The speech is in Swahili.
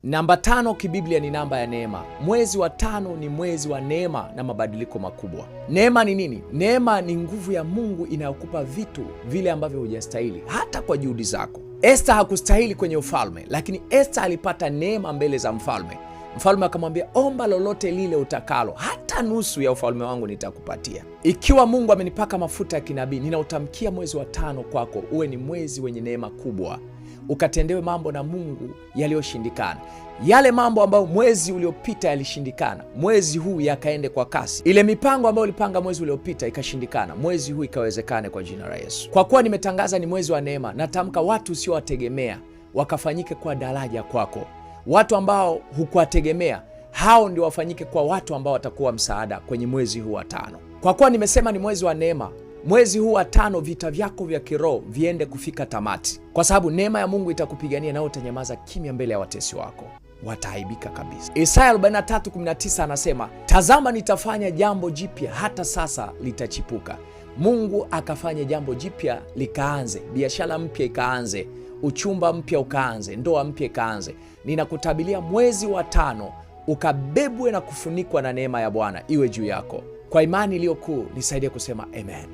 Namba 5 kibiblia ni namba ya neema. Mwezi wa 5 ni mwezi wa neema na mabadiliko makubwa. Neema ni nini? Neema ni nguvu ya Mungu inayokupa vitu vile ambavyo hujastahili hata kwa juhudi zako. Esta hakustahili kwenye ufalme, lakini Esta alipata neema mbele za mfalme. Mfalme akamwambia, omba lolote lile utakalo, hata nusu ya ufalme wangu nitakupatia. Ikiwa Mungu amenipaka mafuta ya kinabii, ninautamkia mwezi wa 5 kwako uwe ni mwezi wenye neema kubwa, ukatendewe mambo na Mungu yaliyoshindikana. Yale mambo ambayo mwezi uliopita yalishindikana, mwezi huu yakaende kwa kasi. Ile mipango ambayo ulipanga mwezi uliopita ikashindikana, mwezi huu ikawezekane kwa jina la Yesu. Kwa kuwa nimetangaza ni mwezi wa neema, natamka watu usiowategemea wakafanyike kwa daraja kwako. Watu ambao hukuwategemea, hao ndio wafanyike kwa watu ambao watakuwa msaada kwenye mwezi huu wa 5. Kwa kuwa nimesema ni mwezi wa neema, mwezi huu wa 5 vita vyako vya kiroho viende kufika tamati, kwa sababu neema ya Mungu itakupigania na utanyamaza kimya mbele ya watesi wako, wataaibika kabisa. Isaya 43:19 anasema, tazama nitafanya jambo jipya, hata sasa litachipuka. Mungu akafanya jambo jipya likaanze, biashara mpya ikaanze, uchumba mpya ukaanze, ndoa mpya ikaanze. Ninakutabilia mwezi wa 5 ukabebwe na kufunikwa na neema ya Bwana iwe juu yako. Kwa imani iliyo kuu nisaidie kusema amen.